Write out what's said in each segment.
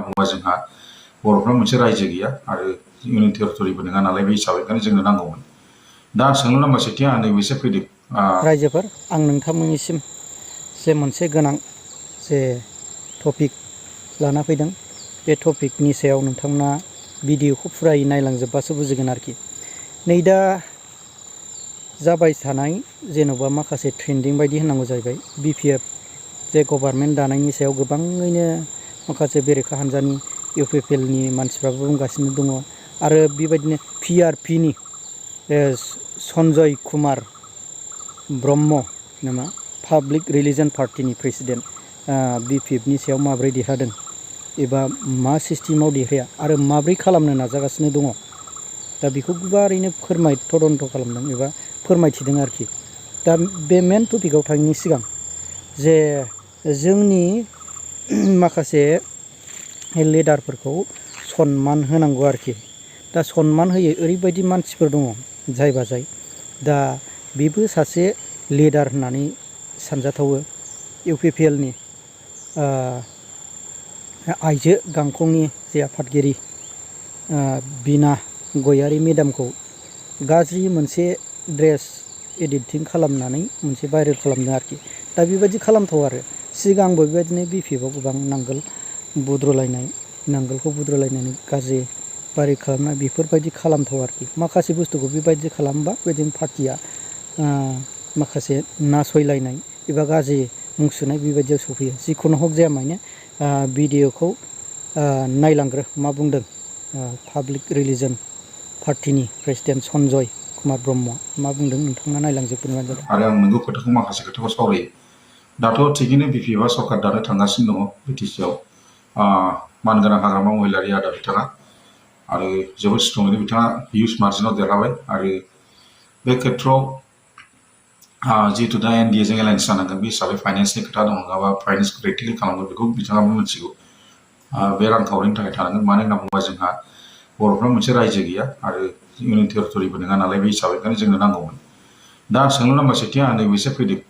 बुङोबा जोंहा बर'फ्रा मोनसे रायजो गैया आरो इउनियन टेरिटरिबो नङा नालाय बे हिसाबै ओंखायनो जोंनो नांगौमोन। दा सोंलु नाम्बार सेथिया आं नैबेसो फैदों रायजोफोर आं नोंथांमोननिसिम जे मोनसे गोनां जे टपिक लाना फैदों बे टपिकनि सायाव नोंथांमोना भिडिअखौ फुरायै नायलांजोबबासो बुजिगोन आरोखि। नै दा जाबाय थानाय जेन'बा माखासे ट्रेन्डिं बायदि होननांगौ जाहैबाय BPF जे गभार्नमेन्ट दानायनि सायाव गोबाङैनो माखासे बेरेखा हान्जानि UPPLनि मानसिफ्राबो बुंगासिनो दङ आरो बेबायदिनो PRPनि सन्जय कुमार ब्रह्म नामा पाब्लिक रिलिजन पार्टिनि प्रेसिडेन्ट BPFनि सायाव माब्रै देरहादों एबा मा सिस्टेमाव देरहाया आरो माब्रै खालामनो नाजागासिनो दङ दा बेखौ गुवारैनो तदन्त खालामदों एबा फोरमायथिदों आरोखि। दा बे मेन टपिकआव थांनायनि सिगां जे जोंनि माखासे लिडारफोरखौ सनमान होनांगौ आरोखि। दा सनमान होयै ओरैबायदि मानसिफोर दङ जाय दा बेबो सासे लिडार होननानै सानजाथावो। UPPLनि आइजो गांखंनि जे आफादगिरि बिना गयारि मेडामखौ गाज्रि मोनसे ड्रेस एडिटिं खालामनानै मोनसे भाइरेल खालामदों आरोखि। दा बेबायदि खालामथाव आरो सिगांबो बेबायदिनो BPFआव गोबां नांगोलखौ बुद्रुलायनानै गाज्रि भाइरेल खालामनाय बेफोरबायदि खालामथाव आरोखि। माखासे बुस्थुखौ बेबायदि खालामबा बेबायदिनो पार्टिया माखासे नासयलायनाय एबा गाज्रि मुं सुनाय बेबायदियाव सफैयो। जिखुनु हक जाया मानो भिडिअखौ नायलांग्रो मा बुंदों पाब्लिक रिलिजन पार्टिनि प्रेसिडेन्ट सन्जय कुमार ब्रह्म मा बुंदों नोंथाङा नायलांजोबग्रोबानो जाबाय। आरो आं नोंगौ खोथाखौ माखासे खोथाखौ सावरायो। दाथ' थिगैनो BPFआ सरकार दानो थांगासिनो दङ BTCआव। मानगोनां हाग्रामा महिलारि आदा बिथाङा आरो जोबोद स्ट्रंयैनो बिथाङा हिउज मार्जिनाव देरहाबाय आरो बे खेथ्रआव जिहेतु दा NDAजों एलायन्स जानांगोन बे हिसाबै फाइनेन्सनि खोथा दङ नङाबा फाइनेन्सखौ प्रेक्टिकेल खालामगोन बेखौ बिथाङाबो मिथिगौ। बे रांखावरिनि थाखाय थानांगोन मानो होनना बुङोबा जोंहा बर'फ्रा मोनसे रायजो गैया आरो इउनियन टेरिटरिबो नङा नालाय बे हिसाबै ओंखायनो जोंनो नांगौमोन। दा सोंलु नाम्बार सेथिया आं नैबेसो फैदों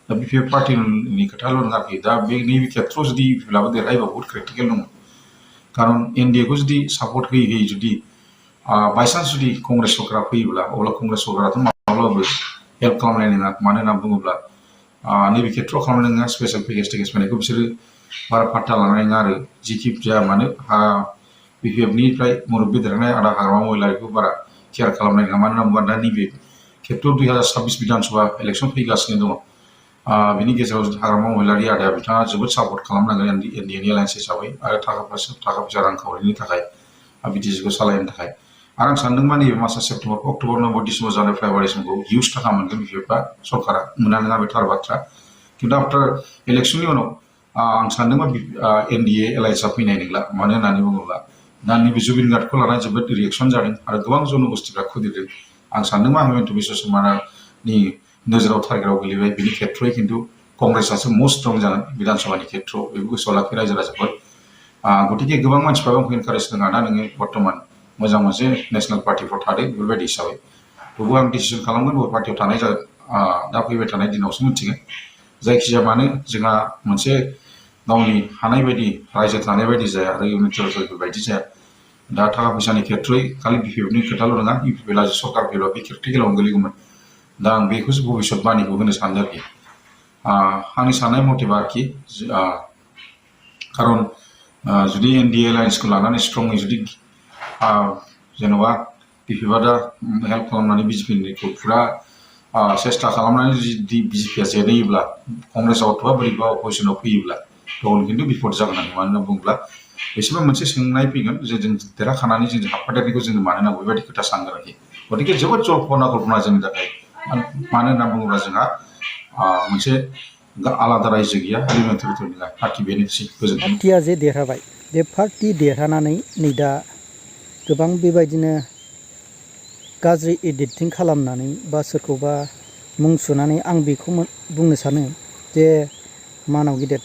दा BPF पार्टिनि खोथाल' नङा आरोखि। दा बे नैबे खेथ्रआव जुदि UPPLआबो देरहायोबा बहुद क्रिटिकेल दङ। खारन NDAखौ जुदि सापर्ट होयै जुदि बायसान्स जुदि कंग्रेस सरकारा फैयोब्ला अब्ला कंग्रेस सरकाराथ' माब्लाबाबो हेल्प खालामनाय नङा। मानो होनना बुङोब्ला नैबे खेथ्रआव खालामनाय नङा स्पेशेल पेकेज फैनायखौ बिसोरो बारा पात्ता लानाय नङा आरो जिखि जाया मानो BPFनिफ्राय मुरब्बि देरहानाय आदा हाग्रामा महिलारिखौ बारा केयार खालामनाय नङा। मानो होनना बुङोबा दा नैबे खेथ्रआव 2026 बिधानसभा इलेक्सन फैगासिनो दङ। बिनि गेजेराव हाग्रामा महिलारि आदाया बिथाङा जोबोद सापर्ट खालामनांगोन NDAनि एलायन्स हिसाबै आरो थाखा फैसा रांखावरिनि थाखाय BTCखौ सालायनो थाखाय। आरो आं सानदों मा नैबे मासआ September October November December January February समखौ हिउज थाखा मोनगोन BPFआ सरकारा मोना नङा बे थार बाथ्रा। खिन्थु आफ्टार इलेक्सननि उनाव आं सानदों मा NDA एलायन्सआ फैनाय नंला। मानो होननानै बुङोब्ला दा नैबे जुबिन गार्गखौ लानानै जोबोद रिएक्सन जादों आरो गोबां जन'गोष्ठीफ्रा खुदिरदों। आं सानदों मा हिमन्त बिश्व शर्मानि नोजोराव टारगेटआव गोलैबाय बिनि खेथ्रयै खिन्थु कंग्रेसआसो मस्ट स्ट्रं जागोन बिधानसभानि खेथ्रआव बेखौ गोसोआव लाखि रायजो राजाफोर। गतिके गोबां मानसिफ्राबो आंखौ इनकारेज होदों आदा नोङो बर्थमान मोजां मोनसे नेसनेल पार्टिफ्राव थादो बेफोरबायदि हिसाबै। थेवबो आं डिसिसन खालामगोन बबे पार्टियाव थानाय जागोन दा फैबाय थानाय दिनावसो मिथिगोन। जायखिजाया मानो जोंहा मोनसे गावनि हानाय बायदि रायजो थानाय बायदि जाया आरो इउनियन टेरिटरि बायदि जाया। दा थाखा फैसानि खेथ्रयै खालि BPFनि खोथाल' नङा UPPLआ सरकार फैब्ला बे क्रिटिकेलावनो गोलैगौमोन। दा आं बेखौसो भबिष्यत बानिखौ होनो सानदों आरोखि। आंनि साननाय मथेबा आरोखि खारन जुदि NDA एलायन्सखौ लानानै स्ट्रङै जुदि जेन'बा BPFआ दा हेल्प खालामनानै BJPनिखौ फुरा सेस्था खालामनानै जुदि BJPआ जेनहैयोब्ला कंग्रेसआव अथवा बोरैबा अपजिसनाव फैयोब्ला अब्ला खिन्थु बिपद जागोन आरो। मानो होनना बुङोब्ला बिसोरबो मोनसे सोंनाय फैगोन जे जों देरहाखानानै जों हाबफादेरनायखौ जोङो मानो नांगौ बेबायदि खोथा सानगोन आरोखि। गतिके जोबोद जल्पना कल्पना जोंनि थाखाय। मानो होनना बुङोब्ला जोंहा मोनसे आलादा रायजो गैया इउनियन टेरिटरि नङा पार्टि बेनोसै। गोजोन्थों। पार्टिया जे देरहाबाय बे पार्टि देरहानानै नै दा गोबां बेबायदिनो गाज्रि एडिटिं खालामनानै बा सोरखौबा मुं सुनानै आं बेखौ बुंनो सानो जे मानाव गिदिर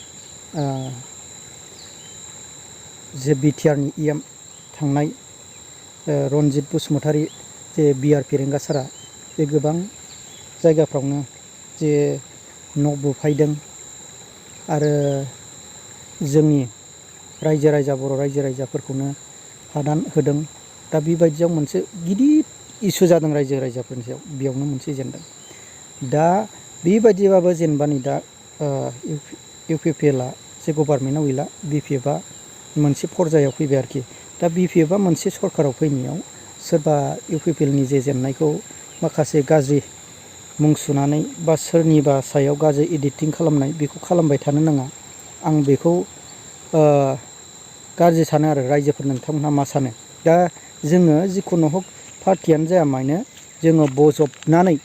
जे BTRनि EM थांनाय रनजित बसुमतारी जे BR फेरेंगा सारा बे गोबां जायगाफ्रावनो जे न' बुफायदों आरो जोंनि रायजो राजा बर' रायजो राजाफोरखौनो हादान होदों। दा बेबायदियाव मोनसे गिदिर इसु जादों रायजो राजाफोरनि सायाव, बेयावनो मोनसे जेंना। दा बेबायदिबाबो जेनेबा नै दा UPPLआ जे गभार्नमेन्टआव गैला, BPFआ मोनसे पर्जायाव फैबाय आरोखि। दा BPFआ मोनसे सरकाराव फैनायाव सोरबा UPPLनि जे जेननायखौ माखासे गाज्रि मुं सुनानै बा सोरनिबा सायाव गाज्रि एडिटिं खालामनाय, बेखौ खालामबाय थानो नाङा। आं बेखौ गाज्रि सानो आरो रायजोफोर नोंथांमोनहा मा सानो? दा जोङो जिखुनु हक पार्टियानो जाया मानो जोङो बजबनानै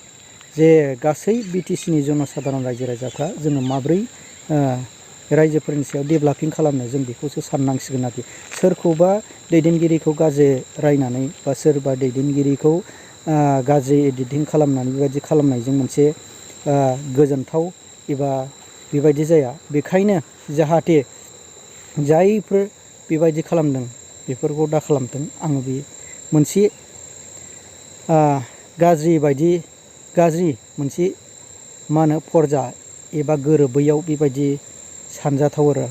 जे गासै BTCनि जनसाधारन रायजो राजाफ्रा जोङो माब्रै रायजोफोरनि सायाव डेभेलपिं खालामनो, जों बेखौसो साननांसिगोन आरोखि। सोरखौबा दैदेनगिरिखौ गाज्रि रायनानै बा सोरबा दैदेनगिरिखौ गाज्रि एडिटिं खालामनानै बेबायदि खालामनायजों मोनसे गोजोनथाव एबा बेबायदि जाया। बेखायनो जाहाथे जायफोर बेबायदि खालामदों बेफोरखौ दा खालामथों। आङो बे मोनसे गाज्रि मोनसे मा होनो पर्जा एबा गोरोबैयाव बेबायदि सानजाथाव आरो।